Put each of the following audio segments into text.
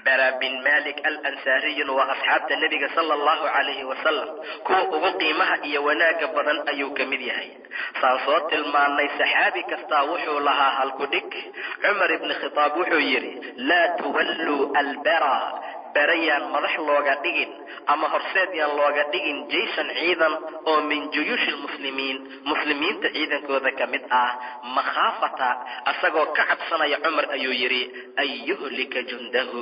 Bara bin Malik Alansaariyun waa asxaabta Nebiga sala Allahu calayhi wasalam kuwa ugu qiimaha iyo wanaagga badan ayuu ka mid yahay. Saan soo tilmaannay, saxaabi kastaa wuxuu lahaa halku dhig. Cumar ibni Khitaab wuxuu yidhi: "Laa tuwalluu albara", berayaan madax looga dhigin ama horseed yaan looga dhigin, "jayshan", ciidan oo "min juyuushi lmuslimiin", muslimiinta ciidankooda ka mid ah, "makhaafata", asagoo ka cabsanaya Cumar ayuu yidhi, "an yuhlika jundahu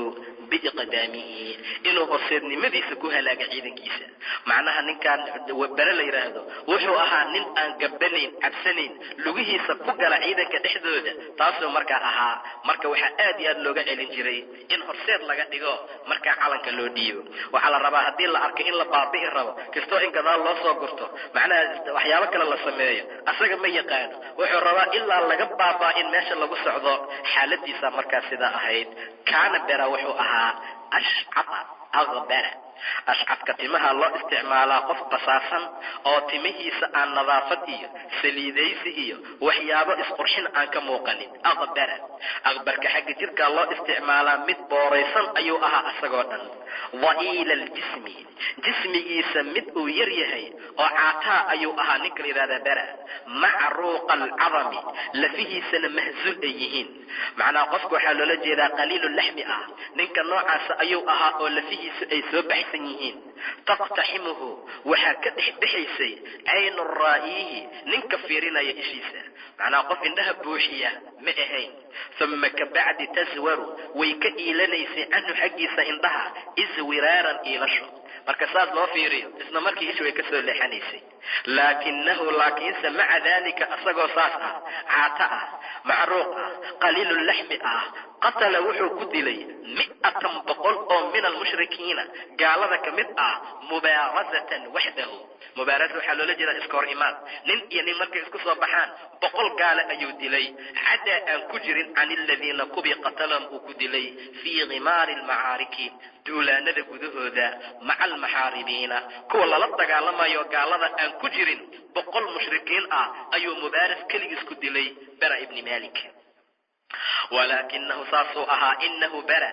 biiqdaamihi", inuu horseednimadiisa ku halaaga ciidankiisa. Macnaha, ninkaan Bere la yidhaahdo wuxuu ahaa nin aan gabanayn, cabsanayn, lugihiisa ku gala ciidanka dhexdooda. Taasuu markaa ahaa. Marka waxaa aad iyo aad looga celin jiray in horseed laga dhigo, markaa calanka loo dhiibo. Waxaa la rabaa haddii la arko in la baabi'i rabo kastoo in gadaal loo soo gurto, macnaha waxyaabo kale la sameeyo. Asaga ma yaqaano, wuxuu rabaa ilaa laga baabaa in meesha lagu socdo. Xaaladiisa markaa sidaa ahayd. Kaana Bera wuxuu ahaa ashcata aqbara. Ashcadka timaha loo isticmaalaa, qof basaasan oo timihiisa aan nadaafad iyo saliidaysi iyo waxyaabo isqurxin aan ka muuqanin. Aqbara, aqbarka xagga jirkaa loo isticmaalaa, mid booraysan ayuu ahaa asagoo dhan. Da'iila aljismi, jismigiisa mid uu yar yahay oo caataa ayuu ahaa ninka la yidhahda Bera. Macruuqa alcadami, lafihiisana mahzuul ay yihiin. Macnaha, qofka waxaa loola jeedaa qaliilu laxmi ah. Ninka noocaasa ayuu ahaa oo lafihiisu ay soo baxsan yihiin. Taqtaximuhu, waxaa ka dhex bixaysay, caynu raa'iyihi, ninka fiirinaya ishiisa. Macnaha, qof indhaha buuxiya ma ahayn. Uma kabacdi taswaru, way ka iilanaysay, canhu, xaggiisa indhaha, iswiraaran, iilasho. Marka saas loo fiiriyo, isla markii ishu way ka soo leexanaysay. Laakinahu, laakiinse, maca daalika, asagoo saas ah, caato ah, macruuq ah, qaliilu laxmi ah, qatala, wuxuu ku dilay, 100, 100 oo min almushrikiina, gaalada ka mid ah, mubaarasatan waxdahu. Mubaarasa waxaa loola jeedaa iska hor imaan, nin iyo nin markay isku soo baxaan. 100 gaale ayuu dilay, cadaa, aan ku jirin, can aladiina, kubii, qatalahum, uu ku dilay, fii khimaari almacaariki, duulaanada gudahooda, maca almuxaaribiina, kuwa lala dagaalamayo gaalada aan ku jirin. 100 mushrikiin ah ayuu mubaaras keligiis ku dilay Bara ibni Malik. Walaakinahu, saasuu ahaa, inahu Bara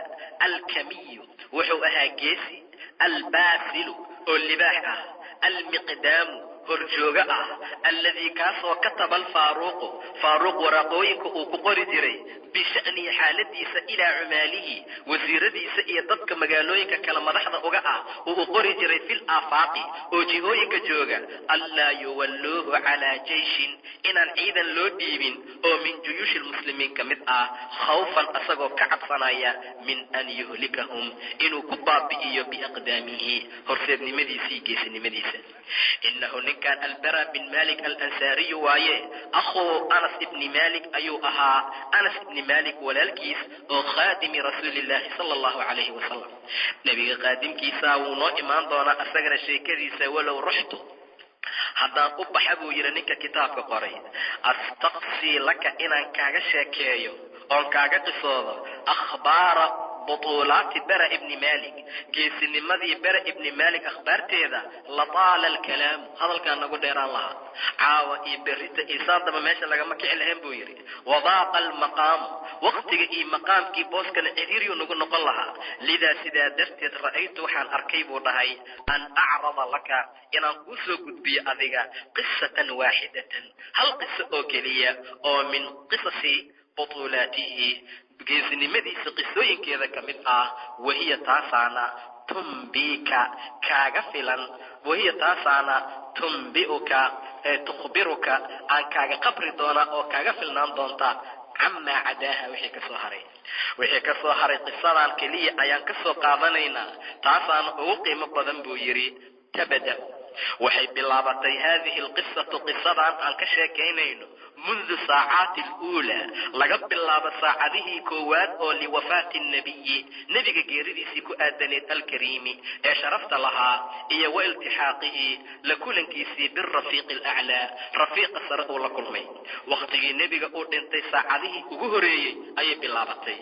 alkamiyu, wuxuu ahaa geesi, albaasilu, oo libaax ah, almiqdaamu, horjooga ah, alladii, kaasoo, kataba alfaaruuqu, Faaruuq waraaqooyinka uu ku qori jiray, bisha'nihi, xaaladiisa, ilaa cumaalihi, wasiiradiisa iyo dadka magaalooyinka kale madaxda uga ah uu u qori jiray, fil aafaaqi, oo jihooyinka jooga, anlaa yuwalluuhu calaa jeyshin, inaan ciidan loo dhiibin oo min juyuushi lmuslimiin ka mid ah, khawfan, asagoo ka cabsanaya, min an yuhlikahum, inuu ku baabi'iyo, biaqdaamihi, horseednimadiisii, geesinimadiisa. Inahu ninkan Albara bin Malik Alansaariyu waaye, akhuu Anas ibni Malik ayuu ahaa, Anas ibni Malik walaalkiis oo khaadimi Rasuulillahi sala Allahu calayhi wasalam, Nebiga qaadimkiisaa. Wuu noo imaan doonaa asagana sheekadiisa. "Walow ruxtu", haddaan u baxa buu yidhi ninka kitaabka qoray, "astaqsii laka", inaan kaaga sheekeeyo oon kaaga qisoodo, "akhbaara butuulaati Bara ibni Malik", geesinimadii Bara ibni Malik akhbaarteeda, "lataala alkalaamu", hadalkaan nagu dheeraan lahaa, caawa iyo berrita iyo saandaba meesha lagama kici lahayn buu yidhi. "Wadaaqa almaqaamu", waqtiga iyo maqaamkii booskana ciriiryuu nagu noqon lahaa. "Lidaa", sidaa darteed, "ra'aytu", waxaan arkay buu dhahay, "an acrada laka", inaan kuu soo gudbiyo adiga, "qisatan waaxidatan", hal qiso oo keliya oo "min qisasi butuulaatihi", geesinimadiisa qisooyinkeeda ka mid ah. "Wahiya", taasaana, "tumbika", kaaga filan. "Wahiya", taasaana, "tumbiuka", ee "tukhbiruka", aan kaaga qabri doonaa oo kaaga filnaan doonta, "camaa cadaaha", wixii ka soo haray. Wixii ka soo haray qisadan keliya ayaan ka soo qaadanaynaa, taasaana ugu qiimo badan buu yidhi. "Tabada", waxay bilaabatay, "haadihi alqisatu", qisadan aan ka sheekaynayno, "mundu saacaati aluulaa", laga bilaabo saacadihii koowaad oo, "liwafaati annabiyi", nebiga geeridiisii ku aadaneed, "alkariimi", ee sharafta lahaa, iyo wa iltixaaqihi, la kulankiisii, birafiiqi alaclaa, rafiiqa sare uu la kulmay. Wakhtigii nebiga uu dhintay saacadihii ugu horeeyey ayay bilaabatay.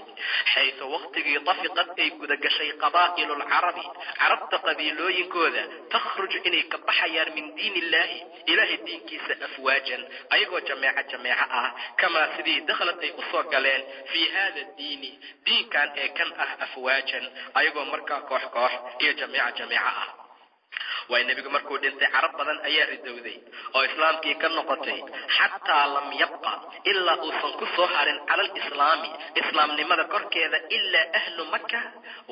"Xaysu", wakhtigii, "tafiqad", ay gudagashay, "qabaa'ilu lcarabi", carabta qabiilooyinkooda, "takhruju", inay ka baxayaan, "min diin illaahi", Ilaahay diinkiisa, "afwaajan", ayagoo jameeco. jameeco ah, kamaa sidii dakhalad ay u soo galeen fii hada diini, diinkan ee kan ah, afwaajan, ayagoo markaa koox koox iyo jameeca jameeco ah. Waayo, nebigu markuu dhintay carab badan ayaa ridowday oo islaamkii ka noqotay, xataa lam yabqa, ilaa uusan ku soo harin, cala alislaami, islaamnimada korkeeda, ilaa ahlu Maka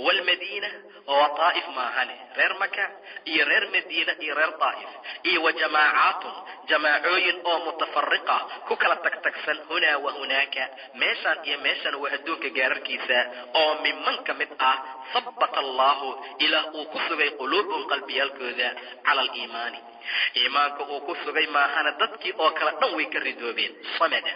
waalmadiina wa Taa'if maahane. Reer Maka iyo reer Madiina iyo reer Taa'if iyo wa jamaacaatun, jamaacooyin oo mutafariqa, ku kala tagtagsan, hunaa wa hunaaka, meeshaan iyo meeshan, waa adduunka gaararkiisa, oo miman ka mid ah habbata Allahu, Ilaah uu ku sugay, quluubahum, qalbiyaalkooda, cala aliimaani, iimaanka uu ku sugay maahana, dadkii oo kale dhan way ka ridoobeen. Samada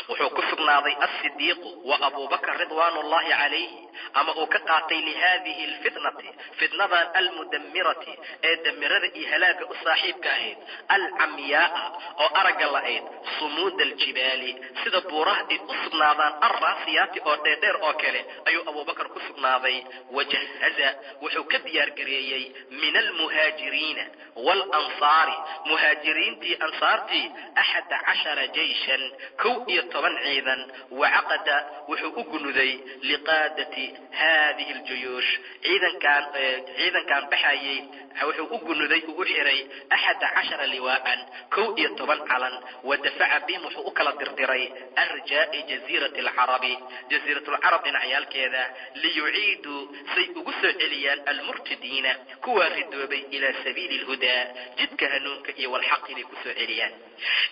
wuxuu ku sugnaaday Asidiiqu wa Abubakr ridwaan ullahi calayhi, ama uu ka qaatay, lihadihi alfitnati, fitnadan, almudamirati, ee damirada iyo halaaga u saaxiibka ahayd, alcamyaaa, oo aragga la'ayd, sumuuda aljibaali, sida buuraha ay u sugnaadaan, alraasiyaati, oo dheerdheer oo kale ayuu Abubakar ku sugnaaday. Wajahaza, wuxuu ka diyaargareeyey, min almuhaajiriina waalansaari, muhaajiriintii ansaartii, 11 jeyshan, 11 ciidan. Wacaqada, wuxuu u gunuday, liqaadati hadihi aljuyuush, ciidankan baxayey wuxuu u gunuday, uu u xiray, 11 liwaa'an, 11 calan. Wadafaca bihim, wuxuu u kala dirdiray, arjaa'i jaziirati alcarabi, jaziirat alcarab dhinacyaalkeeda, liyuciiduu, say ugu soo celiyaan, almurtadiina, kuwaa ridoobay, ilaa sabiili alhudaa, jidka hanuunka iyo walxaq inay ku soo celiyaan,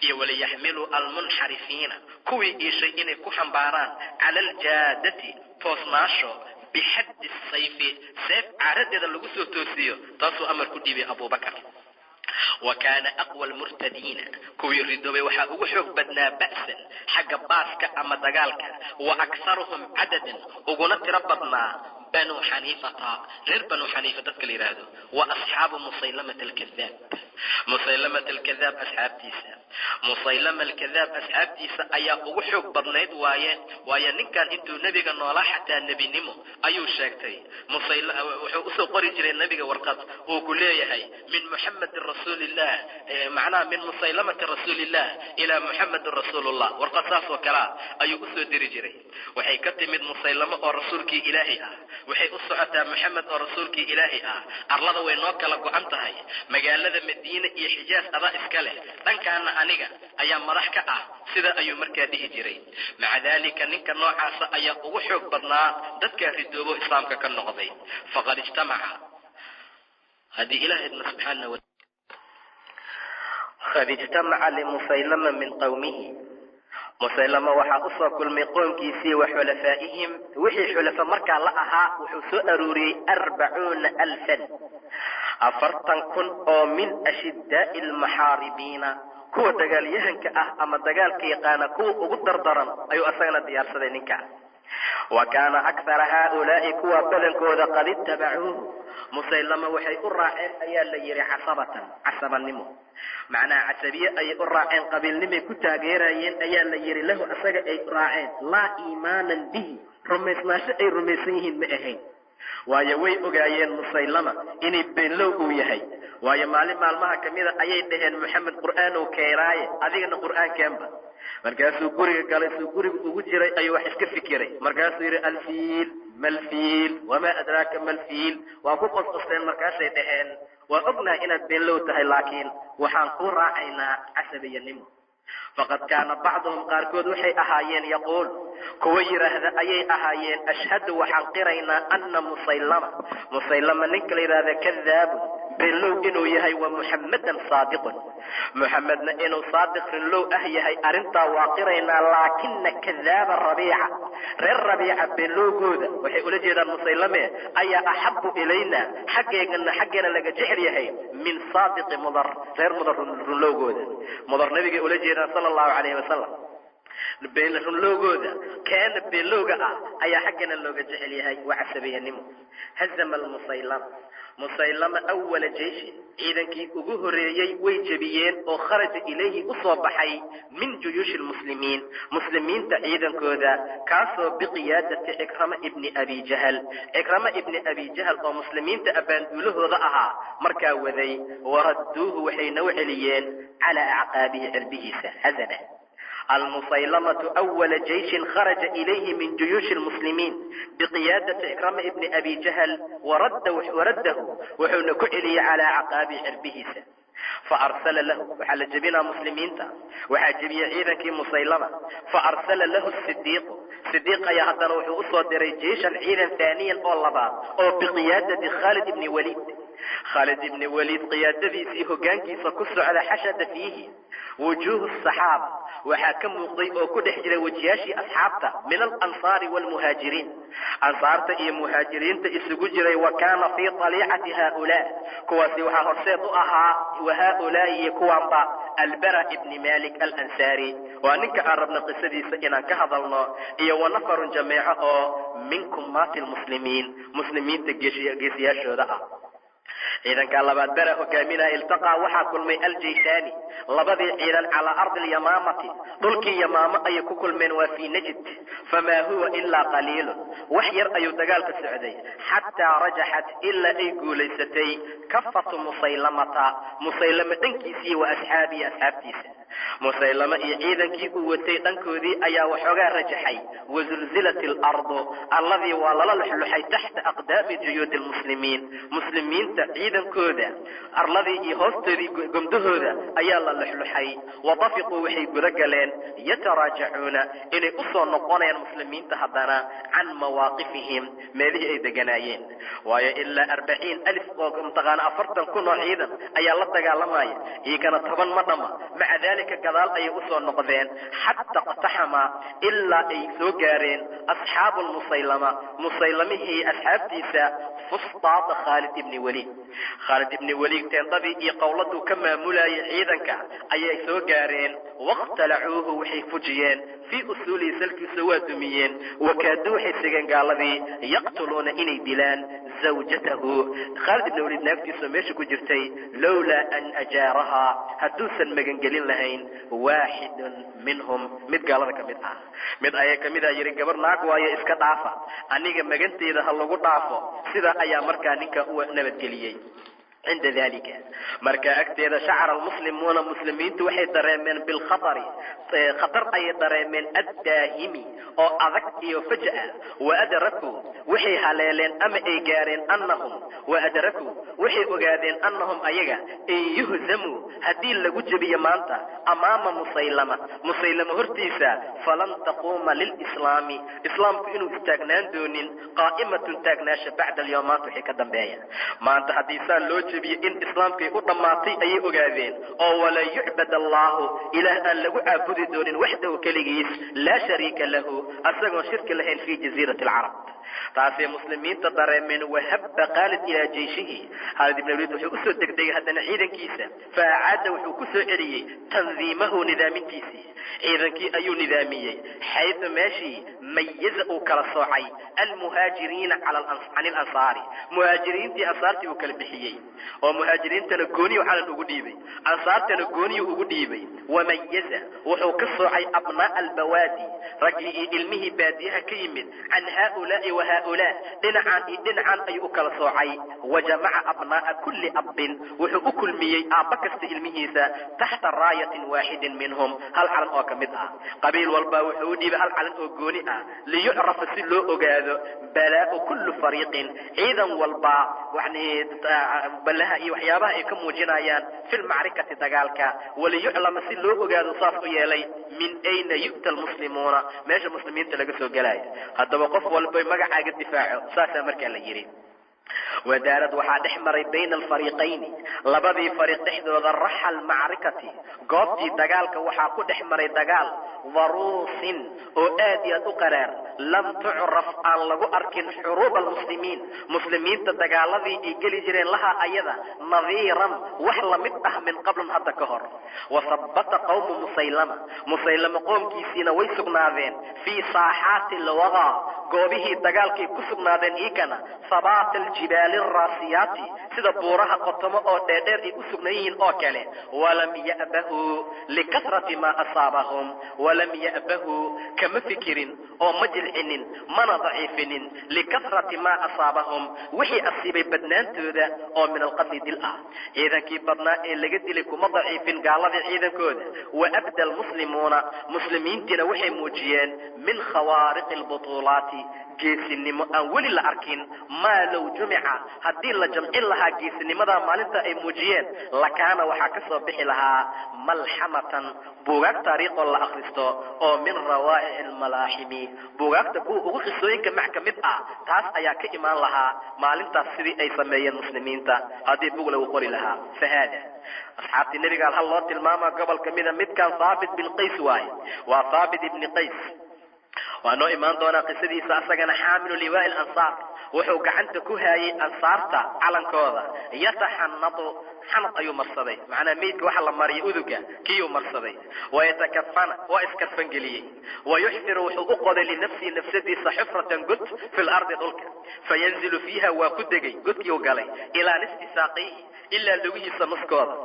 iyo waliyaxmiluu almunxarifiina, kuwii iishay inay ku xambaaraan, cala aljaadati, toosnaasho, bixaddi sayfi, seef caaradeeda lagu soo toosiyo. Taasuu amar ku dhiibay Abubakar. Wa kaana aqwa almurtadiina, kuwii ridoobay waxaa ugu xoog badnaa, ba'san, xagga baaska ama dagaalka, wa akharuhum cadadan, uguna tiro badnaa, Banuu Xaniifata, reer Banuu Xaniifa dadka la yidhaahdo, wa asxaabu Musaylamata alkadaab, Musaylamata alkadaab asxaabtiisa. Musaylama alkadaab asxaabtiisa ayaa ugu xoog badnayd. Waaye ninkan intuu nebiga noolaa xataa nebinimo ayuu sheegtay. Wuxuu usoo qori jiray nebiga warqad uu ku leeyahay min Muxamedin rasuuliillah, macnaha min Musaylamati rasuuliillah ilaa Muxamedin rasuulullah. Warqad saas oo kalea ayuu usoo diri jiray. Waxay ka timid Musaylamo oo rasuulkii Ilaahay ah, waxay u socotaa Moxamed oo rasuulkii Ilaahay ah. Arlada way noo kala go-an tahay, magaalada Madiine iyo Xijaas adaa iska leh, dhankaana aniga ayaa madax ka ah. Sida ayuu markaa dhihi jiray. Maca daalika, ninka noocaasa ayaa ugu xoog badnaa dadkaa ridoobo islaamka ka noqday. Faqad ijtamaca, haddii Ilaah idna subxaana wa, qad ijtamaca limusaylama min qowmihi, Musaylama waxaa usoo kulmay qoomkiisii, wa xulafaa'ihim, wixii xulafa markaa la ahaa. Wuxuu soo aruuriyey 40,000, 40,000 oo min ashidaa'i almuxaaribiina, kuwa dagaalyahanka ah ama dagaalka yaqaana kuwa ugu dardaran ayuu asagana diyaarsaday ninka. Wa kaana akthara haaulaa'i, kuwa badankooda, qad itabacuuhu, Musaylama waxay u raaceen ayaa la yidhi casabatan, casabanimo, macnaha casabiye ayay u raaceen, qabiilnimay ku taageerayeen ayaa la yidhi, lahu, asaga ay raaceen, laa iimaanan bihi, rumaysnaasho ay rumaysan yihiin ma ahayn. Waayo, way ogaayeen Musaylama inay beenlow uu yahay. Waayo, maalin maalmaha kamida ayay dhaheen, "Moxamed qur'aan keenaaye, adigana qur'aan keenba." Markaasuu guriga galay. Suu guriga ugu jiray ayuu wax iska fikiray. Markaasuu yidhi, "Alfiil malfiil, wamaa adraaka malfiil." Waa ku qosqosteen. Markaasay dhaheen, "Waa ognahay inaad beenlow tahay, laakiin waxaan kuu raacaynaa casabiyanimo." Faqad kaana bacduhum, qaarkood waxay ahaayeen, yaquul, kuwa yidhaahda ayay ahaayeen, "Ashhadu, waxaan qiraynaa, ana Musaylama, Musaylama ninka la yidhahda, kadaabun, beenlow inuu yahay, wa Muxammedan saadiqun, Muxamedna inuu saadiq, rinlow ah yahay, arrintaa waa qiraynaa. Laakina kadaaba Rabiica, reer Rabiica beenlowgooda," waxay ula jeedaan Musaylame, "ayaa axabu ilayna, xaggeegana, xaggeena laga jecel yahay, min saadiqi Mudar, reer Mudar runlowgooda." Mudar nabigay ula jeedaan sala Allahu calayhi wasalam. Runlowgooda keena beenlowga ah ayaa xaggana looga jecel yahay. Waa casabiyanimo. Hazama almusaylama, Musaylama, awala jeyshin, ciidankii ugu horeeyey way jebiyeen oo kharaja ilayhi, usoo baxay, min juyuushi lmuslimiin, muslimiinta ciidankooda, kaasoo biqiyaadati Cikrama ibni Abi Jahal, Cikrama ibni Abi Jahal oo muslimiinta abbaanduulahooda ahaa markaa waday. Waradduuhu, waxayna u celiyeen, calaa acqaabihi, cirbihiisa. Hazama. Almusaylamatu awala jeyshin kharaja ilayhi min juyuushi lmuslimiin biqiyaadati Ikrama ibni Abi Jahl, waraddahu wuxuuna ku celiyey calaa caqaabi cirbihiisa. Faarsala lahu, waxaa la jebinaa muslimiinta, waxaa jebiyey ciidankii Musaylama. Faarsala lahu Sidiiqu, Sidiiq ayaa haddana wuxuu usoo diray jeyshan ciidan haaniyan oo labaad oo biqiyaadati Khaalid ibni Waliid, Khaalid ibni Waliid qiyaadadiisii hoggaankiisa ku socda. Xashada fiihi wujuuhu saxaaba, waxaa ka muuqday oo ku dhex jiray wejiyaashii asxaabta min alansaari waalmuhaajiriin, ansaarta iyo muhaajiriinta isugu jiray. Wa kaana fii aliicati haaulaa, kuwaasi waxaa horseed u ahaa, wa haaulaai iyo kuwaanba, Albara ibni Malik Alansaari, waa ninka aan rabno qisadiisa inaan ka hadalno, iyo wa nafarun jameeco oo minkum maati lmuslimiin, muslimiinta geesiyaashooda ah. Ciidanka labaad Bera hogaaminaya. Iltaqaa, waxaa kulmay aljayshaani, labadii ciidan, calaa ardi alyamaamati, dhulkii Yamaamo ayay ku kulmeen, waa fii Najd. Famaa huwa ilaa qaliilun, wax yar ayuu dagaalka socday, xataa rajaxat, ilaa ay guulaysatay, kafatu Musaylamata, Musaylama dhankiisii, wa asxaabihi, asxaabtiisa. Musaylama iyo ciidankii uu watay dhankoodii ayaa waxoogaa rajaxay. Wazulzilat alardu, alladii waa lala luxluxay, taxta aqdaami juyuudi lmuslimiin, muslimiinta ciidankooda arladii iyo hoostoodii gomdahooda ayaa la luxluxay. Wadafiquu, waxay guda galeen, yataraajacuuna, inay usoo noqonayaan muslimiinta haddana, can mawaaqifihim, meelihii ay deganaayeen, waayo ilaa 40,000 oo mataqaana 40,000 oo ciidan ayaa la dagaalamaya, iyagana 10 ma dhama. Maca dalika gadaal ayay usoo noqdeen, xata iqtaxama, ilaa ay soo gaareen asxaabu lmusaylama, musaylamihii asxaabtiisa, fustaada Khaalid ibni Waliid. Khaalid ibni Waliid teendadii iyo qowladuu ka maamulayay ciidanka ayay soo gaareen. Waqtalacuuhu, waxay fujiyeen, fii usuulihi, salkiisa waa dumiyeen. Wakaaduu, waxay sigeen gaaladii, yaqtuluuna, inay dilaan, zawjatahu, Khaalid ibni Waliid naagtiisoo meesha ku jirtay, lowlaa an ajaarahaa, hadduusan magangelin lahayn, waaxidun minhum, mid gaalada ka mid ah. Mid ayaa kamid ah yidhi, gabar naag waayo, iska dhaafa, aniga maganteeda ha lagu dhaafo. Sidaa ayaa markaa ninka u nabadgeliyey. Cinda dalika, marka agteeda, shacara almuslimuuna, muslimiintu waxay dareemeen, bilkhatari, khatar ayay dareemeen, addaahimi oo adag iyo faja'a. Waadrakuu, waxay haleeleen ama ay gaareen, annahum, waadrakuu, waxay ogaadeen, annahum ayaga, in yuhzamuu, haddii lagu jebiyo maanta, amaama Musaylama, Musaylama hortiisa, falan taquuma lilislaami, islaamku inuu istaagnaan doonin, qaa'imatun, taagnaasha, bacda alyawm, maanta wixii ka dambeeya. Maanta haddii saan loo jebiyo in islaamkay u dhammaatay ayay ogaadeen, oo walaa yucbad allahu, ilaah aan lagu caabudi doonin, waxdahu, keligiis, laa shariika lahu, asagoon shirki lahayn, fii jaziirati alcarab. Taasay muslimiinta dareemeen. Wahaba Khaalid ilaa jeyshihi, Khaalid ibn Waliid wuxuu usoo degdegay haddana ciidankiisa. Fa acaada, wuxuu ku soo celiyey, tandiimahu, nidaamintiisii, ciidankii ayuu nidaamiyey, xaytu meeshii mayaza, uu kala soocay, almuhaajiriina can ilansaari, muhaajiriintii ansaartii uu kala bixiyey, oo muhaajiriintana gooniyu calan ugu dhiibay, ansaartana gooniyuu ugu dhiibay. Wamayaza, wuxuu ka soocay, abnaa'a albawaadi, raggii iyo ilmihii baadiyaha ka yimid, can haaulaai wa haaulaa, dhinacaan iyo dhinacan ayuu u kala soocay. Wa jamaca abnaa'a kulli abbin, wuxuu u kulmiyey aabba kasta ilmihiisa, taxta raayatin waaxidin minhum, hal calan oo ka mid ah. Qabiil walba wuxuu u dhiibay hal calan oo gooni ah, liyucrafa, si loo ogaado, balaa'u kulli fariiqin, ciidan walba yani balaha iyo waxyaabaha ay ka muujinayaan, fi lmacrikati, dagaalka, waliyuclama, si loo ogaado saas u yeelay, min ayna yu'ta almuslimuuna, meesha muslimiinta laga soo gelaayo. Haddaba qof walba magacaaga difaaco, saasaa markaa la yidhi. Wadaarad, waxaa dhex maray, bayna alfariiqayni, labadii fariiq dhexdooda, raxa almacrikati, goobtii dagaalka waxaa ku dhex maray dagaal, daruusin, oo aad iyo aad u qaraar, lam tucraf, aan lagu arkin, xuruuba almuslimiin, muslimiinta dagaaladii ay geli jireen, lahaa ayada, nadiiran, wax lamid ah, min qablun, hadda ka hor. Wasabata qawmu Musaylama, Musaylama qoomkiisiina way sugnaadeen, fii saaxaati alwadaa, goobihii dagaalkay ku sugnaadeen iikana, habaata Kaljibaali raasiyaati, sida buuraha qotomo oo dheerdheer ay u sugnan yihiin oo kale. Walam ya'bahuu likasrati maa asaabahum, walam ya'bahuu kama fikirin oo ma jilcinin mana daciifinin, likasrati maa asaabahum, wixii asiibay badnaantooda oo min alqatli dil ah. Ciidankii badnaa ee laga dilay kuma daciifin gaaladii ciidankooda. Wa abda almuslimuuna, muslimiintiina waxay muujiyeen min khawaariqi albutuulaati, geesinimo aan weli la arkin. Maa low jumica, haddii la jamcin lahaa geesinimadaa maalinta ay muujiyeen, lakaana waxaa ka soo bixi lahaa malxamatan, buugaag taariikhoo la akhristo oo min rawaa'ici almalaaximi, buugaagta kuwa ugu qisooyinka mac ka mid ah, taas ayaa ka imaan lahaa maalintaas sidii ay sameeyeen muslimiinta haddii bug lagu qori lahaa. Fa haada asxaabtii nebiga hal loo tilmaamaa gobol ka mida, midkan Haabit bin Qays waaye, waa Haabit ibni Qays, waa noo imaan doonaa qisadiisa asagana. Xaamilu liwaa'i alansaar, wuxuu gacanta ku haayay ansaarta calankooda. Yataxanatu, xanad ayuu marsaday, macnaa meydka waxa la mariyay uduga kiyuu marsaday. Wayatakafana, waa iskarfangeliyey. Wayuxfiru, wuxuu u qoday linafsihi nafsadiisa xufratan, god, fi lardi dhulka. Fayanzilu fiiha, waa ku degay godkiiu galay, ilaa nisfi saaqiihi, ilaa lugihiisa nuskooda.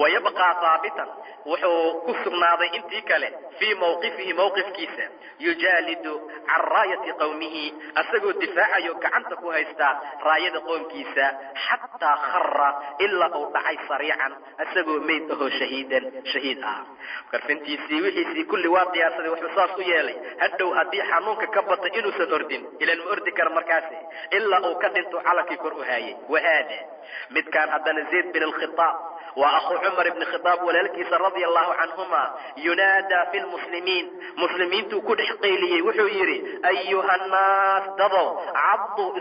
Wayabqaa haabitan, wuxuu ku sugnaaday intii kale fii mawqifihi, mawqifkiisa, yujaalidu can raayati qowmihi, asagoo difaacayo gacanta ku haysta raayada qoomkiisa, xataa khara, ilaa uu dhacay sariican, asagoo meyd ahoo shahiidan, shahiid ah. Karfintiisii wixiisii kulli waa diyaarsaday. Wuxuu saas u yeelay hadhow haddii xanuunka ka bata inuusan ordin, ilan ma ordi kara markaasi, ilaa uu ka dhinto calankii kor u haayay. Wahaada midkaan haddana Zayd bin alkhitaab waa akhuu Cumar ibni Khitaab, walaalkiisa, radia allahu canhuma. Yunaadaa fi lmuslimiin, muslimiintuu ku dhex qayliyey, wuxuu yidhi: ayuha annaas, dadow, cadduu.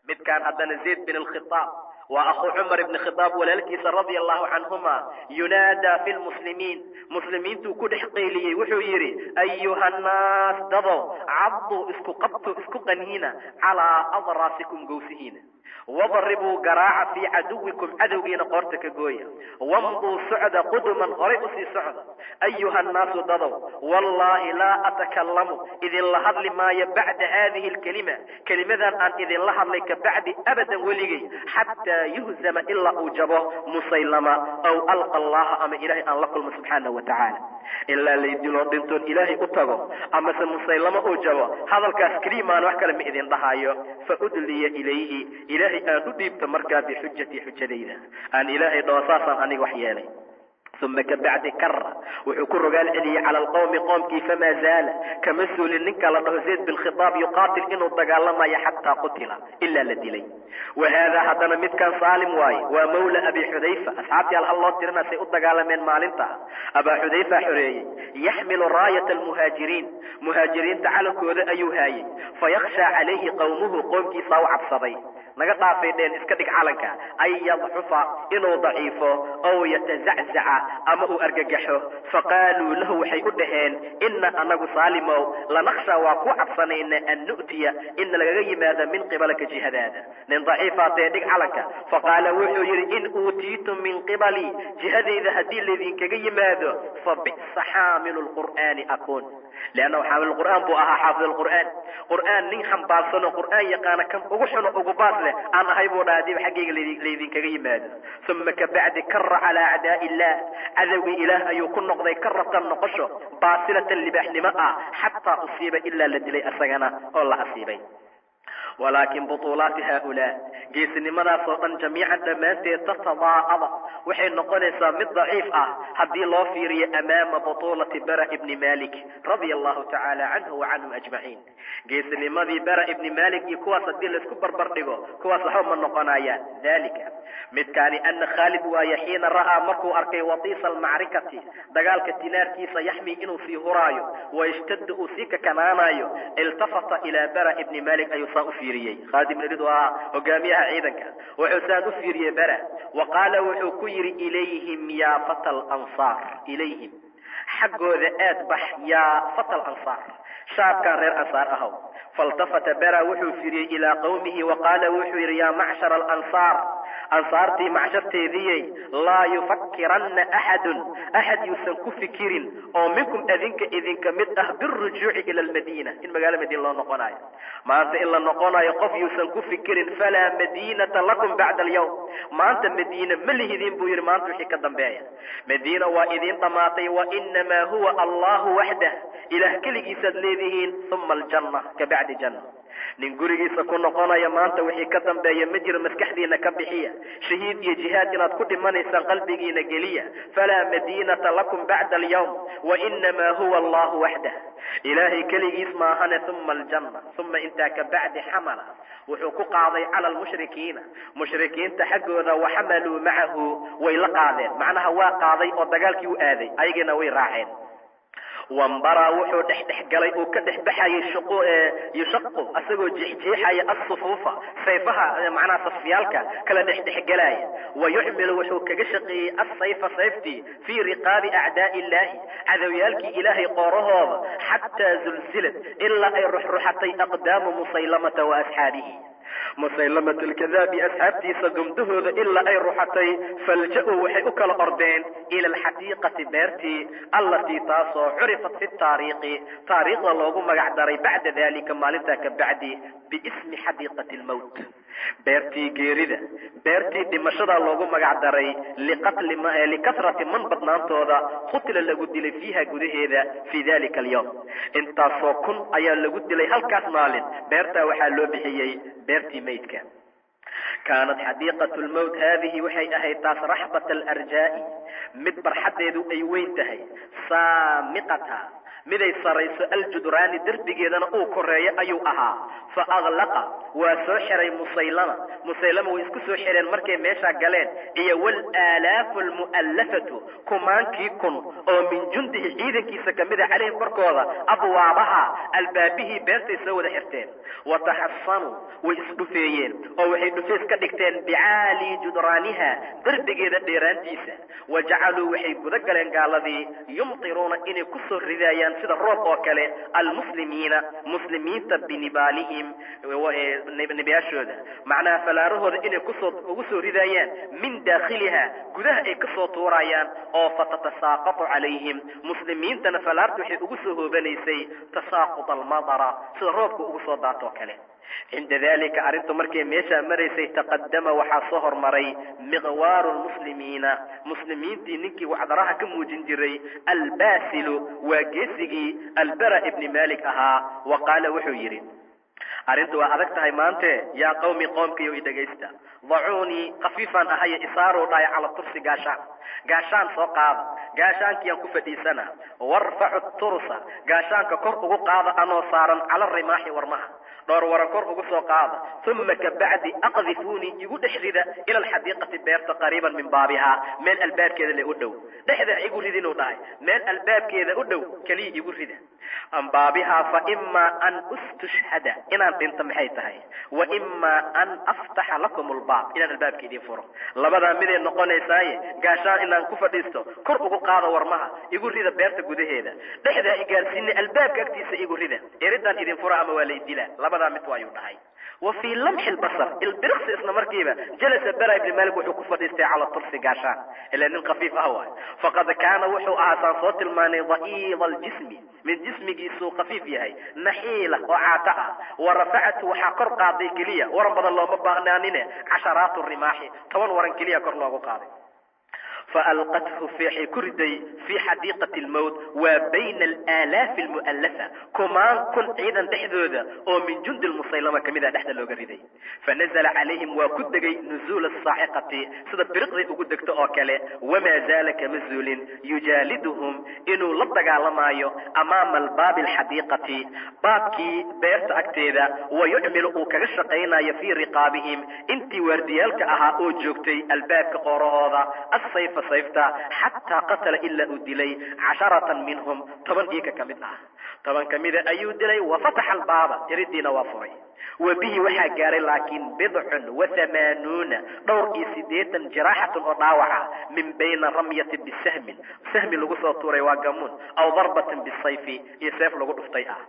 Midkaan haddana Zayd bin alkhitaab waa akhuu Cumar ibni Khitaab, walaalkiisa, radia allahu canhuma. Yunaadaa fi lmuslimiin, muslimiintuu ku dhex qayliyey, wuxuu yidhi: ayuha annaas, dadow, cadduu, isku qabto, isku qaniina, calaa adraasikum, gowsihiina, wadribuu, garaaca, fii caduwikum, cadowgiina qoorta ka gooya, wamduu, socda, quduman, horay usii socda. Ayuha annaasu, dadow, wallaahi laa atakallamu, idinla hadli maayo, bacda haadihi alkelima, kelimadan aan idinla hadlay ka bacdi, abadan, weligay, xataa yuhzama, ilaa uu jabo Musaylama, aw alqa allaha, ama Ilaahay aan la kulmo subxaanahu wa tacaala. Ilaa laydiloo dhintoon Ilaahay u tago amase Musaylamo uu jabo, hadalkaas keliya maan wax kale ma idin dhahayo. Fa udliya ilayhi, Ilaahay aan u dhiibto markaa, bixujatii, xujadayda aan Ilaahay dhaho saasaan aniga wax yeelay. Uma kabacdi kara, wuxuu ku rogaal celiyey cala alqowmi, qoomkii. Famaa zaala, kama suulin ninka la dhaho Zayd bin Khitaab, yuqaatil, inuu dagaalamayo, xataa qutila, ilaa la dilay. Wa haadaa haddana midkan Saalim waaye, waa mawla Abi Xudayfa. Asxaabtii hal hal loo tirina say u dagaalameen maalinta. Abaa Xudayfa xoreeyey. Yaxmilu raayata almuhaajiriin, muhaajiriinta calankooda ayuu haayey. Fayakhshaa calayhi qowmuhu, qoomkiisaa u cabsaday, naga dhaafay dheen, iska dhig calanka, an yadcufa, inuu daciifo, ow yatazaczaca, ama uu argagaxo. Faqaaluu lahu, waxay u dhaheen: ina anagu, Saalimow, lanakhshaa, waa ku cabsanayna, an nu'tiya, in lagaga yimaado, min qibalaka, jihadaada, nin daciifaatee dhig calanka. Faqaala, wuxuu yidhi: in uutiitum min qibalii, jihadayda haddii laydinkaga yimaado, fa bi'sa xaamilu lqur'aani akuun, leannahu xaamil qur'aan buu ahaa, xaafid alqur'aan, qur'aan nin xambaarsanoo qur'aan yaqaana kan ugu xuno ugu baas leh aan ahay buu dhaha hadiiba xaggayga laydinkaga yimaado. Uma kabacdi kara calaa acdaa'i illaah, cadowgii Ilaah ayuu ku noqday, karatan, noqosho, baasilatan, libaaxnimo ah, xataa usiiba, ilaa la dilay asagana oo la asiibay. Walaakin butuulaati haaulaa, geesinimadaasoo dhan, jamiican, dhammaanteed, tatadaa'ada, waxay noqonaysaa mid daciif ah haddii loo fiiriyo amaama butuulati Bara ibni Malik radia allahu tacaala canhu wa canhum ajmaciin. Geesinimadii Bara ibni Malik iyo kuwaas haddii laisku barbar dhigo, kuwaas waxba ma noqonayaan. Dalika midkaani ana Khaalid waaye, xiina ra'aa, markuu arkay, watiisa almacrikati, dagaalka tinaarkiisa, yaxmi, inuu sii huraayo, wayashtadu, uu sii kakanaanayo, iltafata ilaa Bara ibni Malik ayuu saa u fiiriyey. Khaalid ibn Walid waa hogaamiyaha ciidanka. Wuxuu saan u fiiriyey Bara, wa qaala, wuxuu ku yidhi: ilayhim yaa fata alansaar, ilayhim. Xaggooda aad bax, yaa fata alansaar, shaabkaan reer Ansaar ahaw. Faltafata Bara, wuxuu firiyey, ilaa qawmihi wa qaala, wuxuu yidhi: "Yaa macshara alansaar, Ansaartii macsharteediyey, laa yufakiranna axadun, axad yuusan ku fikirin oo minkum adinka idinka mid ah, birujuuci ila almadiina, in magaalo Madiina loo noqonayo maanta, in la noqonayo qof yuusan ku fikirin. Falaa madiinata lakum bacda alyawm, maanta Madiine ma lihidin," buu yidhi. "Maanta wixii ka dambeeya Madiina waa idiin dhammaatay. Wainamaa huwa Allahu waxdah, Ilaah keligiisaad leedihiin, uma aljanna, kabacdi janna. Nin gurigiisa ku noqonaya maanta wixii ka dambeeya ma jiro. Maskaxdiina ka bixiya. Shahiid iyo jihaad inaad ku dhimanaysaan qalbigiina geliya. Falaa madiinata lakum bacda alyawm, wainamaa huwa Allahu waxdah, Ilaahay keligiis maahane, uma aljanna." Uma intaa ka bacdi xamala, wuxuu ku qaaday, cala almushrikiina, mushrikiinta xaggooda. Waxamaluu macahu, way la qaadeen, macnaha waa qaaday oo dagaalkii u aaday, ayagiina way raaceen. Wambara, wuxuu dhexdhex galay uu ka dhex baxayay, yushaqu, asagoo jeexjeexaya, assufuufa, sayfaha, macnaha safyaalka kala dhexdhexgelaya. Wa yuxmilu, wuxuu kaga shaqeeyey, assayfa, sayftii, fii riqaabi acdaa'i illaahi, cadowyaalkii Ilaahay qoorahooda, xataa zulzilad, ilaa ay ruxruxatay, aqdaamu Musaylamata wa asxaabihi, Musaylamat alkadaabi asxaabtiisa gumdahooda ilaa ay ruxatay. Falja-uu, waxay u kala ordeen, ila alxadiiqati, beertii, allatii, taasoo, curifat fi taariikhi, taariikhda loogu magac daray, bacda dalika, maalintaa ka bacdi, biismi xadiiqati almowt, beertii geerida, beertii dhimashada loogu magac daray, liqatli likasrati man, badnaantooda, qutila, lagu dilay, fiiha, gudaheeda, fii dalika alyawm. Intaasoo kun ayaa lagu dilay halkaas maalin. Beertaa waxaa loo bixiyey beertii maydka. Kaanat xadiiqatu lmowt haadihi, waxay ahayd taas, raxbat alarjaa'i, mid barxaddeedu ay weyn tahay, saamiqata, miday sarayso, aljudraani, derbigeedana uu koreeyo ayuu ahaa. Fa aglaqa, waa soo xiray, Musaylama. Musaylama way isku soo xireen markay meeshaa galeen, iyo waalaalaafu almu'allafatu, kumaankii kun oo, min jundihi, ciidankiisa kamida, calayhim, korkooda, abwaabaha, albaabihii beertay soo wada xirteen. Wataxasanuu, way isdhufeeyeen oo waxay dhufeys ka dhigteen, bicaali judraaniha, derbigeeda dheeraantiisa. Wa jacaluu, waxay guda galeen gaaladii, yumtiruuna, inay kusoo ridaayaan sida roob oo kale, almuslimiina, muslimiinta, binibaalihim, nebiyaashooda, macnaha falaarahooda inay kusoo ugu soo ridaayaan, min daakhiliha, gudaha ay kasoo tuurayaan, oo fatatasaaqatu calayhim, muslimiintana falaarta waxay ugu soo hoobanaysay, tasaaqut almadara, sida roobka ugu soo daatoo kale. Cinda dalika, arrintu markay meeshaa maraysay, taqadama, waxaa soo hormaray, miqwaaru lmuslimiina, muslimiintii ninkii wacdaraha ka muujin jiray, albaasilu, waa geesigii Albara ibni Malik ahaa. Wa qaala, wuxuu yidhi: "Arrintu waa adag tahay maante. Yaa qawmi, qoomkayo, i dhegaysta. Dacuunii, khafiifaan ahaye, isaaruu dhahay, cala tursi, gaashaan, gaashaan soo qaada, gaashaankiyaan ku fadhiisana. Warfacu tursa, gaashaanka kor ugu qaada anoo saaran, cala rimaaxi, warmaha, dhowr waran kor ugu soo qaada. Uma kabacdi aqdifuunii, igu dhex rida, ila alxadiiqati, beerta, qariiban min baabihaa, meel albaabkeeda le u dhow. Dhexda igu ridinuu dhahay, meel albaabkeeda u dhow keliya igu rida, an baabihaa. Fa imaa an ustushhada, inaan dhinto maxay tahay, wa imaa an aftaxa lakum albaab, inaan albaabka idiin furo. Labadaa miday noqonaysaaye, gaashaan inaan ku fadhiisto, kor ugu qaada warmaha, igu rida beerta gudaheeda, dhexdaa igaarsiina, albaabka agtiisa igu rida, eridaan idin fura, ama waa la idilaa, labadaa mid waayuu dhahay." Wa fii lamxi lbasar, ilbiriqsi, isla markiiba, jalasa Bara ibni Malik, wuxuu ku fadhiistay, cala tursi, gaashaan, ilaa nin khafiif ah waay. Faqad kaana, wuxuu ahaa, saan soo tilmaanay, da'iida aljismi, mid jismigiisuu khafiif yahay, naxiila, oo caata ah. Wa rafacatu, waxaa kor qaaday keliya, waran badan looma baahnaanine, casharaatu rimaaxi, 10 waran keliya kor loogu qaaday. Faalqathu, waxay ku riday, fii xadiiqati almowt, waa bayna alaalaafi almu'allafa, kumaan kun ciidan dhexdooda oo min jundi lmusaylama kamid ah dhexda looga riday. Fanazala calayhim, waa ku degay, nuzuula asaaciqati, sida biriqday ugu degto oo kale. Wamaa zaala, kama zuulin, yujaaliduhum, inuu la dagaalamaayo, amaama albaabi alxadiiqati, baabkii beerta agteeda, wa yucmilu, uu kaga shaqaynayo, fii riqaabihim, intii waardiyaalka ahaa oo joogtay albaabka qoorahooda, asayfa, sayfta, xataa qatala, ilaa uu dilay, casharatan minhum, 10 iika ka mid ah. 10 kamida ayuu dilay. Wa fataxa albaaba, iridiina waa furay. Wa bihi waxaa gaaray laakiin 86 84 jiraaxatun oo dhaawaca min bayna ramyati bisahmin, sahmi lagu soo tuuray waa gamuun, aw darbatin bisayfi, iyo seef lagu dhuftay ah.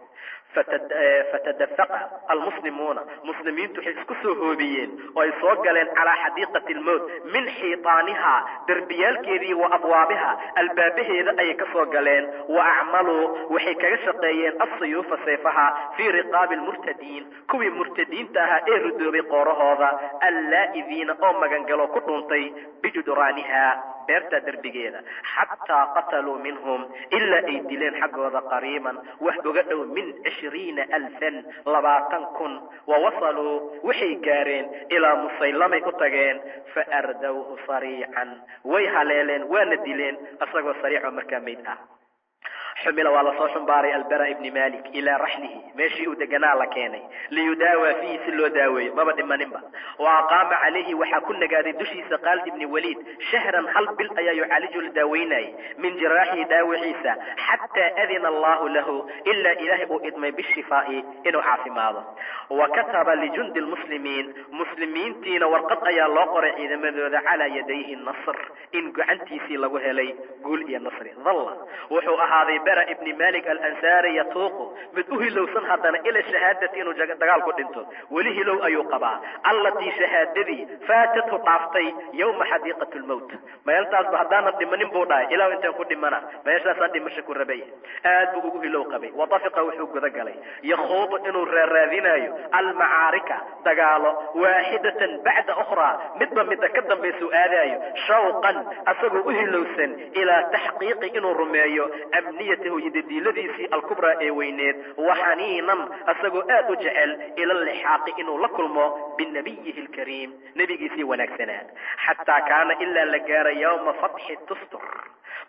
Fatadafaqa almuslimuuna, muslimiintu waxay isku soo hoobiyeen oo ay soo galeen calaa xadiiqati almowt min xiitaanihaa, derbiyaalkeedii, wa abwaabiha, albaabaheeda ayay ka soo galeen. Wa acmaluu, waxay kaga shaqeeyeen asuyuufa, seefaha, fii riqaabi almurtadiin, kuwii murtadiinta ahaa ee ridoobay qoorahooda, allaa'idiina oo magangalo ku dhuuntay bijuduraaniha, beerta derbigeeda, xataa qataluu minhum, ilaa ay dileen xaggooda qariiban wax uga dhow min 20,000, 20,000. Wa wasaluu, waxay gaareen ilaa Musaylamay u tageen. Fa ardawhu sariican, way haleeleen waana dileen isagoo sariicoo markaa mayd ah. Xumila, waa lasoo xumbaaray Albara ibni Malik ilaa raxlihi, meeshii uu deganaa la keenay, liyudaawaa fiihi, si loo daaweeyo, maba dhimaninba. Wa aqaama calayhi, waxaa ku nagaaday dushiisa Khaalid ibni Waliid shahran, hal bil ayaa yucaaliju, la daaweynayay, min jiraaxihi, dhaawaciisa, xataa adina allahu lahu, ilaa Ilaahay uu idmay bishifaa'i, inuu caafimaado. Wa kataba lijundi lmuslimiin, muslimiintiina warqad ayaa loo qoray ciidamadooda, calaa yadayhi nasr, in gacantiisii lagu helay guul iyo nasri. Dhalla, wuxuu ahaaday Bara ibni Malik Alansaari yatuuqu, mid u hilowsan haddana ila shahaadati, inuu dagaal ku dhinto weli hilow ayuu qabaa, allatii shahaadadii faatathu, dhaaftay, yawma xadiiqati lmowt. Meeltaasba haddaanan dhimanin buu dhahay, ilaah intaan ku dhimana meeshaasaan dhimasho ku rabay, aad buu ugu hilow qabay. Watafiqa, wuxuu guda galay yakhuudu, inuu raaraadinayo almacaarika, dagaalo, waaxidatan bacda ukhraa, midba midda ka dambaysuu aadaayo, shawqan, asagoo u hilowsan ilaa taxqiiqi, inuu rumeeyo, amniyatahu, yidadiiladiisii, alkubraa, ee weyneed, waxaniinan, asagoo aad u jecel ila lixaaqi, inuu la kulmo, binabiyihi alkariim, nebigiisii wanaagsanaa, xataa kaana, ilaa la gaaray yawma fatxi Tustur.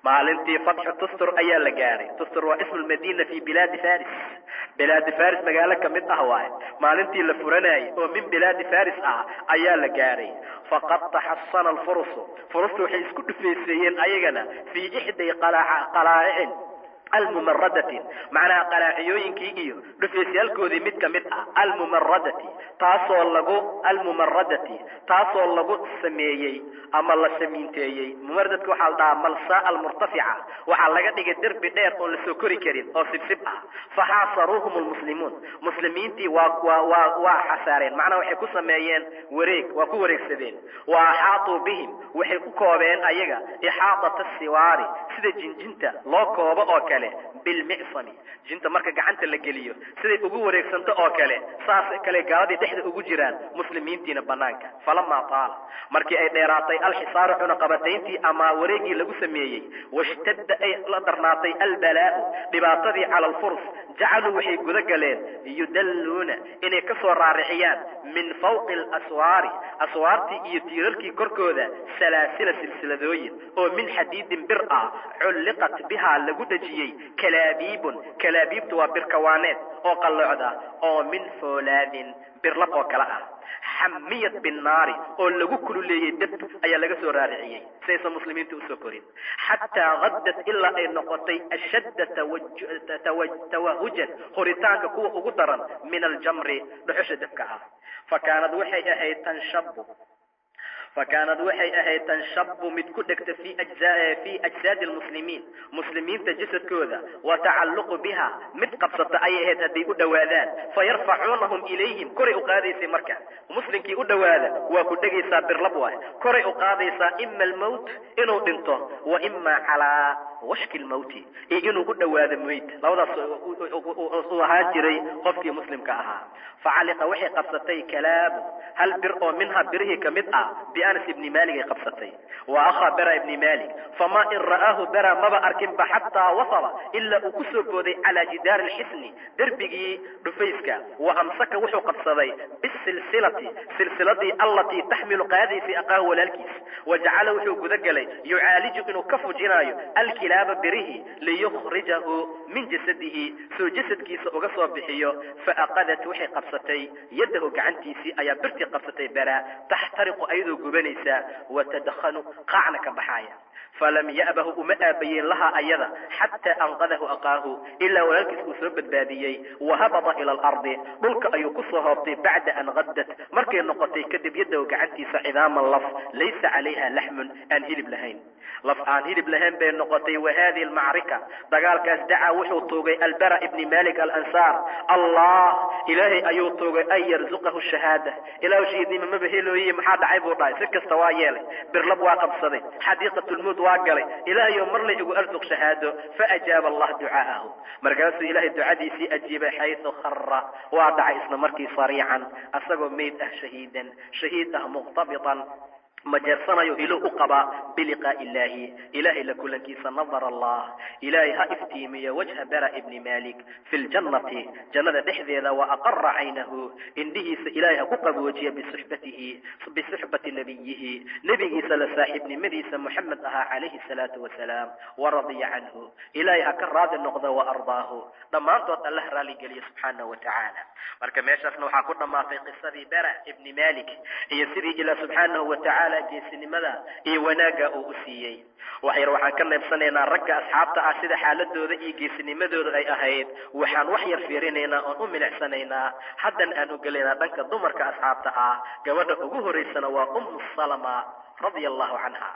Maalintii fatxu Tustur ayaa la gaaray. Tustur waa ismu lmadiina fi bilaadi Faris, bilaadi Faris magaalo ka mid ah waaye. Maalintii la furanayay oo min bilaadi Faris ah ayaa la gaaray. Faqad taxasana alfurusu, furustu waxay isku dhufayseeyeen ayagana fii ixday qalaa'icin almumaradati, macnaha qalaaciyooyinkii iyo dhufaysyaalkoodii mid ka mid ah, almumaradati, taasoo lagu almumaradati, taasoo lagu sameeyey ama la samiinteeyey. Mumaradadka waxaa la dhahaa malsaa almurtafica, waxaa laga dhigay derbi dheer oon lasoo kori karin oo sibsib ah. Faxaasaruuhum almuslimuun, muslimiintii waa xasaareen, macnaha waxay ku sameeyeen wareeg, waa ku wareegsadeen. Wa axaatuu bihim, waxay ku koobeen ayaga ixaadata siwaari, sida jinjinta loo koobo oo kale, bilmicsami, jinta marka gacanta la geliyo siday ugu wareegsanto oo kale, saas kale gaaladii dhexda ugu jiraan, muslimiintiina banaanka. Falamaa taala, markii ay dheeraatay alxisaaru, cunaqabatayntii ama wareegii lagu sameeyey, washtadda, ay la darnaatay albalaa'u, dhibaatadii, cala alfurs, jacaluu, waxay guda galeen yudalluuna, inay ka soo raarixiyaan, min fawqi alaswaari, aswaartii iyo tiirarkii korkooda, salaasila, silsiladooyin oo min xadiidin, bir ah, culliqat bihaa, lagu dhejiyey, kalaabiibun. Kalaabiibtu waa birkawaaneed oo qalloocda oo min foolaadin, birlab oo kale ah, xamiyad binnaari, oo lagu kululeeyey dab ayaa laga soo raariciyey si aysan muslimiinta usoo korin, xataa haddad, ilaa ay noqotay ashadda tawahujan, horitaanka kuwa ugu daran, min aljamri, dhuxusha dabka ah. Fakaanad waxay ahayd tanshabu fakaanad waxay ahayd tanshabu, mid ku dhegta fii ajsaadi almuslimiin, muslimiinta jasadkooda, wa tacalluqu biha, mid qabsata ayay ahayd hadday u dhowaadaan, fayarfacuunahum ilayhim, koray u qaadaysay. Marka muslimkii u dhowaada waa ku dhegaysaa, birlab waay, koray u qaadaysaa, ima almowt, inuu dhinto, wa ima calaa washki lmowti, iyo inuu u dhowaado meyd, labadaas uu ahaan jiray qofkii muslimka ahaa. Facaliqa, waxay qabsatay kalaabu, hal bir oo minha, birihii ka mid ah, bianas ibni Malik ay qabsatay, wa akhaa Bara ibni Malik. Famaa in ra'aahu Bara, maba arkinba, xataa wasaba, ilaa uu kusoo booday calaa jidaari alxisni, derbigii dhufayska. Wa amsaka, wuxuu qabsaday bisilsilati, silsiladii, allatii taxmilu, qaadaysay, aqaahu, walaalkiis. Wa jacala, wuxuu guda galay yucaaliju, inuu ka fujinaayo alkilaaba, birihii, liyukhrijahu min jasadihi, suu jasadkiisa uga soo bixiyo. Faaqadat, waxay qabsatay yadahu, gacantiisii ayaa birtii qabsatay Bara, taxtariqu, ayadoo gubanaysa, watadkhanu, qaacna ka baxaaya. Falam ya'bahu, uma aabayeen lahaa ayada, xataa anqadahu aqaahu, ilaa walaalkiis uu soo badbaadiyey. Wahabata ila alardi, dhulka ayuu ku soo hoobtay, bacda an qaddat, markay noqotay kadib, yadahu, gacantiisa, cidaaman, laf, laysa calayha laxmun, aan hilib lahayn, laf aan hilib lahayn bay noqotay. Wa hadihi almacrika, dagaalkaas, dacaa, wuxuu tuugay Albara ibni Malik Alansaar Allah, Ilaahay ayuu tuugay, an yarzuqahu shahaada. Ilahu shahiidnimo maba helooyiye, maxaa dhacay buu dhahay. Si kasta waa yeelay, birlab waa qabsaday, xadiiqatulmowt waa galay, Ilaahayo marlay igu arsuq shahaado. Faajaaba Allah ducaa'ahu, markaasuu Ilaahay ducadiisii ajiibay. Xaysu khara, waa dhacay isla markii, sariican, asagoo meyd ah, shahiidan, shahiid ah, muqtabitan, majeersanayo, hilo u qabaa, biliqaa'i illaahi, Ilaahay la kulankiisa. Nadar Allah, Ilaahay ha iftiimiyo, wajha Bara ibni Malik fi ljannati, jannada dhexdeeda, wa aqara caynahu, indhihiisa Ilaahay ha ku qaboojiya, bisuxbatihi, bisuxbati nabiyihi, nebigiisa la saaxiibnimadiisa Moxamed ahaa, calayhi salaatu wasalaam, waradiya canhu, Ilaahay ha ka raadi noqdo, wa ardaahu, dhammaantood Allah raaligeliya subxaanahu wa tacaala. Marka meeshaasna waxaa ku dhammaatay qisadii Bara ibni Malik iyo sidii Ilaah subxaanahu wa tacaala geesinimada iyo wanaagga uu u siiyey. Wax yar waxaan ka neebsanaynaa ragga asxaabta ah sida xaaladooda iyo geesinimadooda ay ahayd. Waxaan wax yar fiirinaynaa oon u milicsanaynaa, haddan aan u gelaynaa dhanka dumarka asxaabta ah. Gabadha ugu horeysana waa Ummu Salama radia Allahu canha.